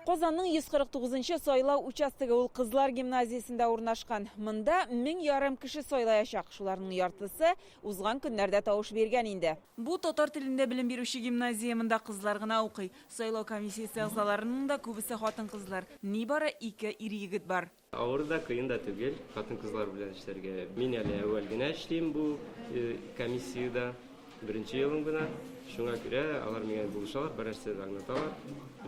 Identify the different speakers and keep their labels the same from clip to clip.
Speaker 1: Казанның 149 нчы сайлау участогы ул кызлар гимназиясендә урнашкан. Монда 1500 кеше сайлаячак, шуларның яртысы узган көннәрдә тавыш биргән инде. Бу татар телендә белем бирүче гимназия, монда кызлар гына укый. Сайлау комиссиясе әгъзаларының да күбесе хатын-кызлар, нибары ике ир-егет бар.
Speaker 2: Авыр да, кыен да түгел хатын-кызлар белән эшләргә. Мин әле әүвәл генә эшлим бу комиссиядә, беренче елым гына. Шуңа күрә алар миңа булышалар, бар нәрсә дә аңлаталар.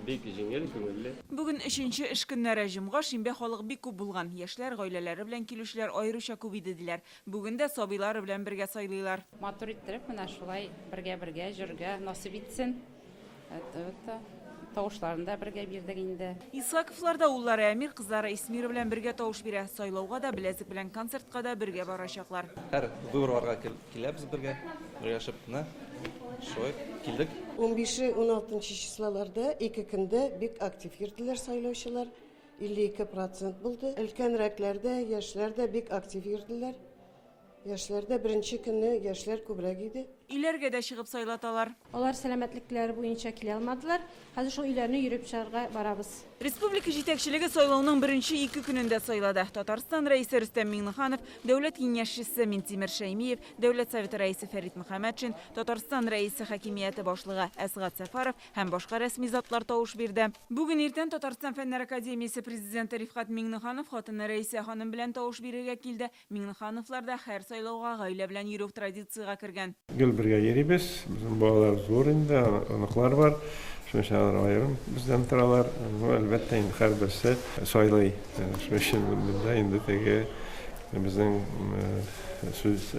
Speaker 2: Бик җиңел, күңелле.
Speaker 1: Бүген өченче эш көннәре. Җомга, шимбә халык бик күп булган. Яшьләр, гаиләләре белән килүчеләр аеруча күп иде, диләр. Бүген дә сабыйлары белән бергә сайлыйлар.
Speaker 3: Матур иттереп менә шулай бергә-бергә җөргә насыйп итсен. Тавышларын да бергә бирдек инде.
Speaker 1: Исхаковлар да уллары Әмир, кызлары Эсмира белән бергә тавыш бирә. Сайлауга да, беләзек белән концертка да бергә барачаклар.
Speaker 4: Һәр выборларга киләбез бергә, бергәләшеп менә шулай килдек.
Speaker 5: Унбише, уналтынчы числоларда ике көндә бик актив йөрделәр сайлаучылар, 52 процент булды. Өлкәнрәкләр дә, яшьләр дә бик актив йөрделәр. Яшьләрдә беренче көнне яшьләр күбрәк иде.
Speaker 1: Өйләргә дә чыгып сайлаталар.
Speaker 6: Алар сәламәтлекләре буенча килә алмадылар. Хәзер шул өйләрне йөреп чыгарга барабыз.
Speaker 1: Республика җитәкчелеге сайлауның беренче ике көнендә сайлады. Татарстан Рәисе Рөстәм Миңнеханов, Дәүләт Киңәшчесе Минтимер Шәймиев, Дәүләт Советы Рәисе Фәрит Мөхәммәтшин, Татарстан Рәисе Хакимияте башлыгы Әсгать Сәфәров һәм башка рәсми затлар тавыш бирде. Бүген иртән Татарстан Фәннәр академиясе президенты Рифкать Миңнеханов хатыны Рәисә ханым белән тавыш бирергә килде. Миңнехановлар да һәр сайлауга гаилә белән йөрү традициягә кергән.
Speaker 7: Гел бергә йөрибез. Безнең балалар зур инде, оныклар бар. Шуның өчен алар аерым бездән торалар. Ну, әлбәттә инде, һәрберсе сайлый. Шуның өчен монда инде теге безнең сүз,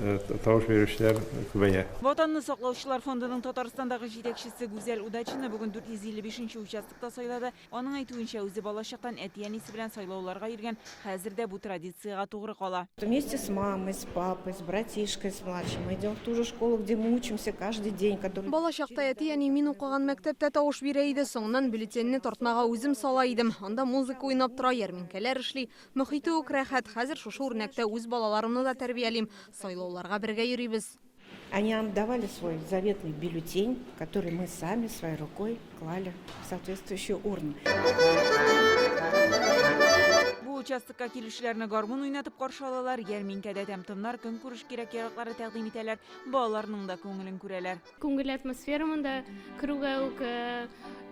Speaker 7: тавыш бирүчеләр күбәя.
Speaker 1: Ватанны саклаучылар фондының Татарстандагы җитәкчесе Гүзәл Удачина бүген 455 нче участокта сайлады. Аның әйтүенчә, үзе балачактан әти-әнисе белән сайлауларга йөргән, хәзер дә бу традициягә тугры кала.
Speaker 8: Вместе с мамой, с папой, с братишкой, с младшим мы идем в ту же школу, где мы учимся каждый день, который.
Speaker 6: Балачакта әти-әни мин укыган мәктәптә тавыш бирә иде, соңыннан бюллетеньне тартмага үзем сала идем. Анда музыка уйнап тора, ярминкәләр эшли. Мохите үк рәхәт. Хәзер шушы үрнәктә үз балаларымны да тәрбиялим. Сайлауларга бергә йөрибез.
Speaker 8: Они нам давали свой заветный бюллетень, который мы сами своей рукой клали в соответствующую урну.
Speaker 1: Бу участокка килүчеләрне гармун уйнатып каршы алалар, ярминкәдә тәм-томнар, көнкүреш кирәк-яраклары тәкъдим итәләр, балаларның да күңелен күрәләр.
Speaker 9: Күңелле атмосфера монда. Керүгә үк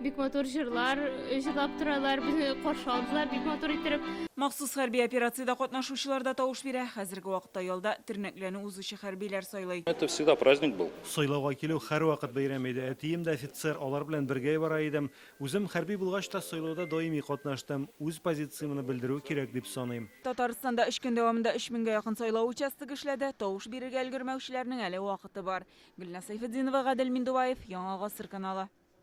Speaker 9: бик матур җырлар җырлап торалар, безне каршы алдылар бик матур иттереп.
Speaker 1: Махсус хәрби операциядә катнашучылар да тавыш бирә. Хәзерге вакытта ялда тернәкләнү узучы хәрбиләр сайлый.
Speaker 10: Это всегда праздник был.
Speaker 11: Сайлауга килү һәрвакыт бәйрәм иде. Әтием дә офицер, алар белән бергә бара идем. Үзем хәрби булгач та сайлауда даими катнаштым. Үз позициямне белдерү кирәк дип саныйм.
Speaker 1: Татарстанда өч көн дәвамында өч меңгә якын сайлау участогы эшләде. Тавыш бирергә өлгермәүчеләрнең әле вакыты бар. Гөлназ Сәйфетдинова, Гадел Миндубаев, Яңа Гасыр каналы.